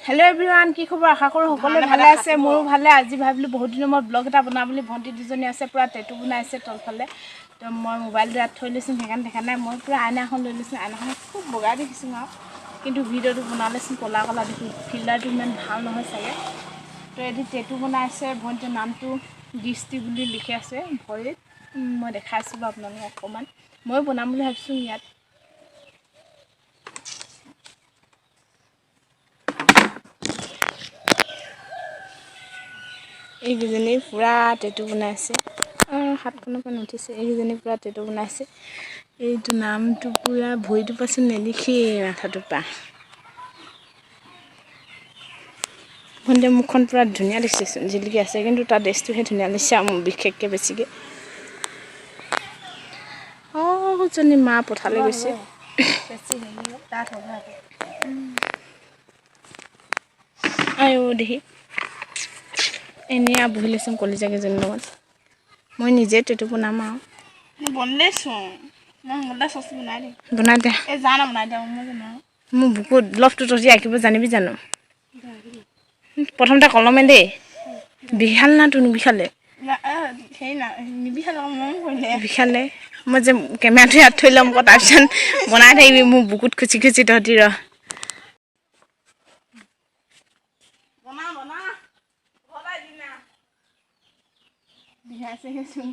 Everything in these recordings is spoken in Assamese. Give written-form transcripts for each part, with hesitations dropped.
হেল্ল' এভৰিৱান, কি খবৰ? আশা কৰোঁ সকলোৱে ভালে আছে। মোৰো ভালে। আজি ভাবিলোঁ বহুত দিনৰ মই ব্লগ এটা বনাম বুলি। ভণ্টি দুজনী আছে, পূৰা টেটু বনাইছে তলফালে। তো মই মোবাইলটো ইয়াত থৈ লৈছোঁ, সেইকাৰণে দেখা নাই। মই পূৰা আইনা এখন লৈ লৈছোঁ। আইনাখন খুব বগা দেখিছোঁ আৰু, কিন্তু ভিডিঅ'টো বনালেচোন ক'লা ক'লা দেখি, ফিল্টাৰটো ইমান ভাল নহয় চাগে। তো এটি টেটু বনাইছে ভণ্টিৰ, নামটো দৃষ্টি বুলি লিখি আছে ভৰিত। মই দেখাইছোঁ বাৰু আপোনালোকক অকণমান। ময়ো বনাম বুলি ভাবিছোঁ ইয়াত। এইকেইজনী পূৰা টেটু বনাইছে। হাতখনৰ পৰা নুঠিছে। এইকেইজনী পূৰা টেটু বনাইছে। এইটো নামটো পূৰা ভৰিটোৰ পাছত নেলিখি, মাথাটোৰ পৰা। ভণ্টিৰ মুখখন পূৰা ধুনীয়া দেখিছেচোন, জিলিকি আছে। কিন্তু তাৰ ড্ৰেছটোহে ধুনীয়া লাগিছে আৰু মোৰ বিশেষকৈ বেছিকৈ। অঁ, জনী মা পথাৰলৈ গৈছে। আইঅ দেহি, এনেই আৰু বহি লৈছোঁ কলিজাকেইজনীৰ লগত। মই নিজে টেটু বনাম আৰু। বনাইছোঁ মই, চচ বনাই দিম। বনাই দে। এই জানা, বনাই দে, মই জানো। মোৰ বুকুত লভটো তহঁতি আঁকিব জানিবি জানো? প্ৰথমতে কলমে দেই। বিশাল না তোৰ নিবিশালে? হেৰি না, নিবিশালে, মন কৰিলে। বিশালে। মই যে কেমেৰাটো ইয়াত থৈ ল'ম আকৌ, তাৰপিছত বনাই থাকিবি মোৰ বুকুত খুচি খুচি তহঁতি। ৰ। বনা বনা, সদায় দিনা। বিষাইছেগৈচোন।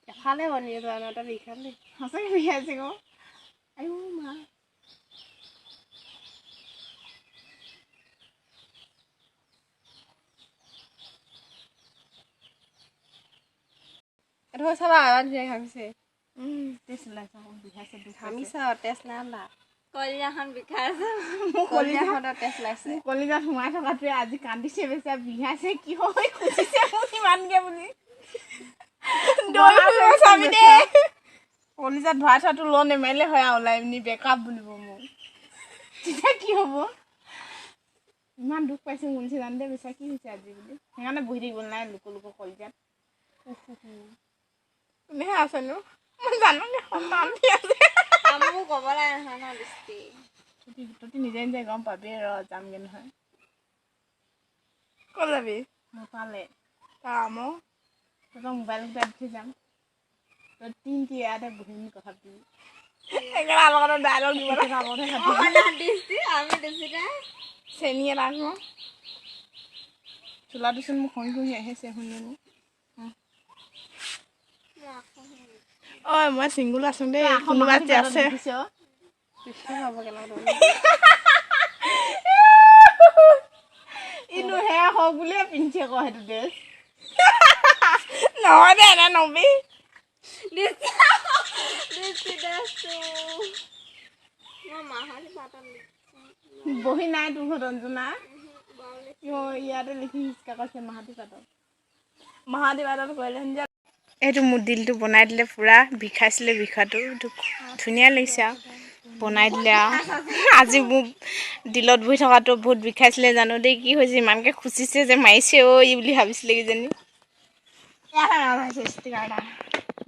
এফালে বনি যোৱা ন, তই বিষালে। সঁচাকৈ বিষাইছে আকৌ। আইও মা। এইটো চাবা, ইমান ধুনীয়া ঘামিছে। তেজ ওলাইছে আকৌ, বিষাইছে, দুখ পাইছে। ঘামিছে, তেজ নাই ওলা। কলিজাখন বিষাইছে। মোৰ কলিজা কলিজাখনত তেজ ওলাইছে। মোৰ কলিজাত সোমাই থকাটোৱে আজি কান্দিছে বেচা। বিষাইছে, কি হয়, খুচিছে মোক ইমানকে বুলি দৌৰি ফুৰিব চাবি দেই। কলিজাত ভৰাই থোৱাটো ল নেমাৰিলে হয় আৰু ওলাই পিনি বেকআপ বুলিব মোক, তেতিয়া কি হ'ব? ইমান দুখ পাইছোঁ মোৰ জান দে বেচা, কি হৈছে আজি বুলি। সেইকাৰণে বহি থাকিব নাই লোক লোক কলিজাত। কোনেহে আছেনো? মই জানো সন্তান আছে। মোক ক'ব লাগে নহয় ন দৃষ্টি। তহঁতি নিজে নিজে গম পাবি। ৰ, যামগে নহয়। ক'ত যাবি? মোৰ পালে। তাৰ তহঁতৰ মোবাইল কেইটা দি থৈ যাম। তই তিনটি ইয়াতে বহি পিনি কথা পাতিবি। সেইকাৰণে লগতে ডাইলগ দিব লাগে। দৃষ্টি আমি দৃষ্টিতে। চেনি এটা আনো। চোলাটোচোন মোক খহি খহি আহিছে শুনি। ঐ, মই চিংগুল আছো দেই, কোনোবা যে আছে। ইনো সেয়া হওক বুলিয়ে পিন্ধিছে আকৌ সেইটো ড্ৰেছ। নহয় দে, এনে নবি। দৃষ্টি ড্ৰেছটো মই মাহত পাতত। বহি নাই তোৰ ঘৰত অঞ্জনা? অ, ইয়াতে লিখি হিচকা কৈছে মাহাতী পাতত। মাহাতী পাতত কৰিলে। এইটো মোৰ দিলটো বনাই দিলে। পূৰা বিষাইছিলে, বিষাটো এইটো ধুনীয়া লাগিছে আৰু বনাই দিলে। আৰু আজি মোৰ দিলত বহি থকাটো বহুত বিষাইছিলে। জানো দেই কি হৈছে, ইমানকৈ খুচিছে যে মাৰিছে অ' ই বুলি ভাবিছিলে কিজানি।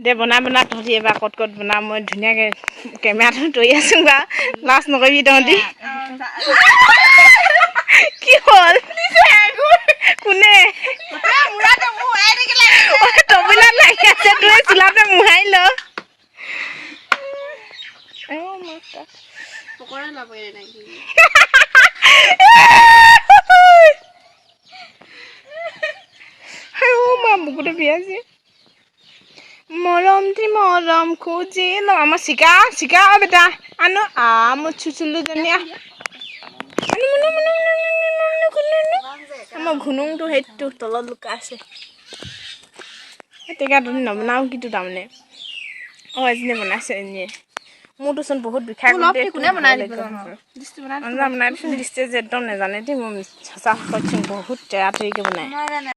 দে, বনা বনা তহঁতি। এবাৰ ক'ত ক'ত বনা, মই ধুনীয়াকৈ কেমেৰাটো তৰি আছোঁ বা। লাজ নকৰিবি তহঁতি। কি হ'ল? কোনে তবিলাত লাগি আছে? তই চোলাতে মোহাৰি ল। অ' মাষ্টাৰ। পকৰা ল'বই নেকি? অ' মা, বুকুতে বিয়াইছে। মৰম দি মৰম খুজি ল। আমাৰ চিকা চিকা। অ' বেটা আনো। আ মোৰ চুচুলোজনী আহ। আনো মুনু মুনু মুনু মুনু মুনু। আমাৰ ঘুনুংটো সেইটো তলত লুকাই আছে। তেতিয়া তুমি নবনাও কিন্তু তাৰমানে। অঁ, এজনীয়ে বনাইছে এনেই। মোৰটোচোন বহুত বিষাই। কোনে বনাই দিব? বনাই দিছোন। দিছে যে একদম নাজানে দেই। মই সঁচা কৈছোঁ, বহুত তেৰা তেৰিকৈ বনায়। মই জানো।